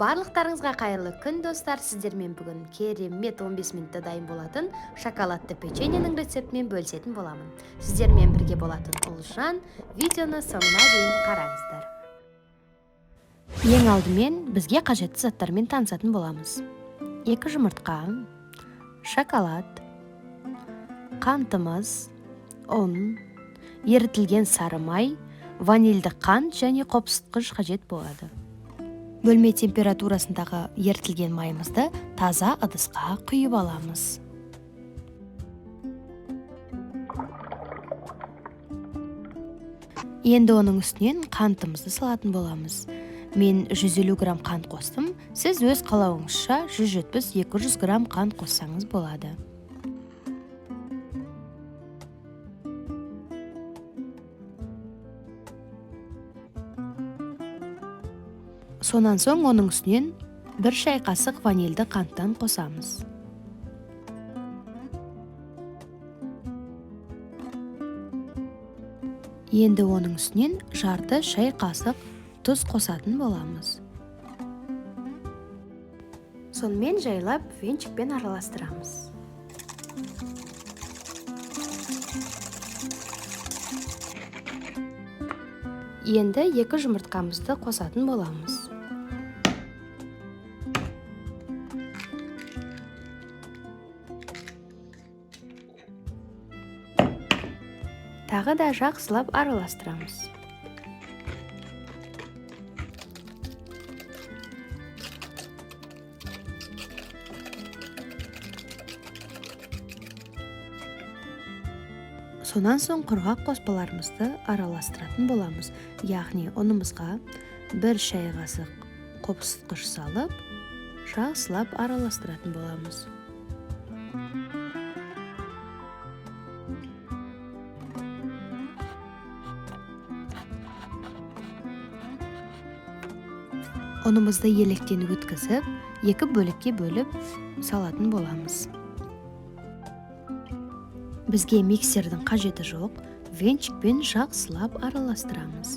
Барлықтарыңызға қайырлы күн, достар! Сіздермен бүгін керемет 15 минутта дайын болатын шоколадты печеньенің рецептімен бөлісетін боламын. Сіздермен бірге болатын Ұлжан. Видеоны соңына дейін қараңыздар. Ең алдымен бізге қажетті заттармен танысатын боламыз. 2 жұмыртқа, шоколад, қантымыз, ұн, ерітілген сары май, ванильді қант және қопсытқыш қажет болады. Бөлме температурасындағы ерітілген майымызды таза ыдысқа құйып аламыз. Енді оның үстінен қантымызды салатын боламыз. Мен 150 грамм қант қостым, сіз өз қалауыңызша 170-200 грамм қант қоссаңыз болады. Сонан соң оның үстінен 1 шай қасық ванильді қанттан қосамыз. Енді оның үстінен жарты шай қасық тұз қосатын боламыз. Сонымен жайлап венчикпен араластырамыз. Енді 2 жұмыртқамызды қосатын боламыз. Тағы да жақсылап араластырамыз. Сонан соң құрғақ қоспаларымызды араластыратын боламыз. Яғни ұнымызға 1 шай қасық қопсытқыш салып, жақсылап араластыратын боламыз. Ұнымызды електен өткізіп, 2 бөлікке бөліп салатын боламыз. Бізге миксердің қажеті жоқ, венчикпен жақсылап араластырамыз.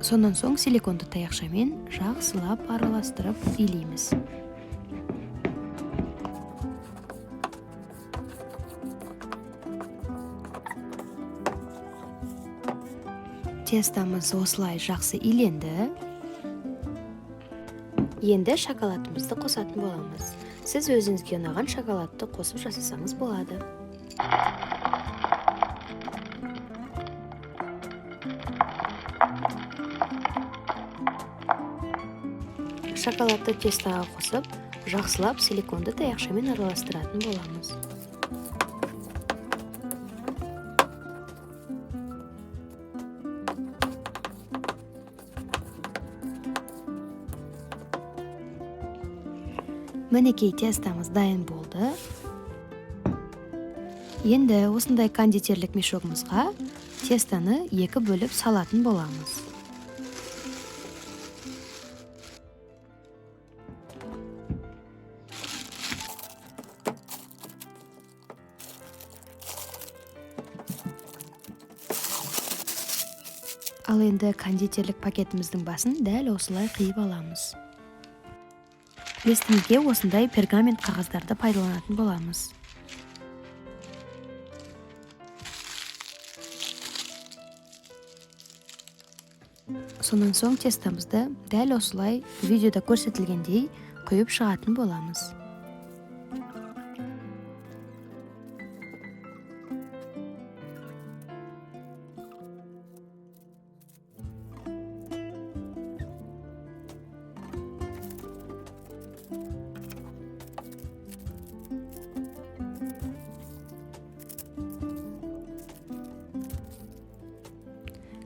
Сонан соң силиконды таяқшамен жақсылап араластырып илейміз. Тестамыз осылай жақсы иленді. Енді шоколадымызды қосатын боламыз. Сіз өзіңізге ұнаған шоколадты қосып жасасаңыз болады. Шоколадты тестаға қосып, жақсылап силиконды таяқшамен араластыратын боламыз. Мінекей, тестамыз дайын болды. Енді осындай кондитерлік мешогымызға тестаны 2 бөліп салатын боламыз. Ал енді кондитерлік пакетіміздің басын дәл осылай қиып аламыз. Листімізге осындай пергамент қағаздарды пайдаланатын боламыз. Сонан соң тестамызды дәл осылай видеода көрсетілгендей құйып шығатын боламыз.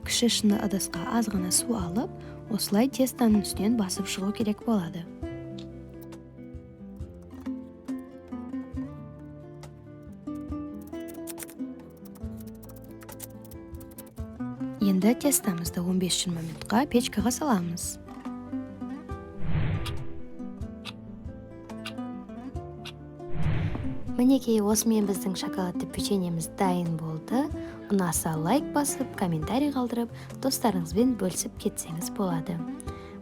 Кіші шыны ыдысқа аз ғана су алып, осылай тестаның үстінен басып шығу керек болады. Енді тестамызды 15-20 минутқа печкаға саламыз. Мінекей, осымен біздің шоколадты печеньеміз дайын болды. Ұнаса, лайк басып, комментарий қалдырып, достарыңызбен бөлісіп кетсеңіз болады.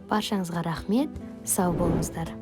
Баршаңызға рахмет, сау болыңыздар!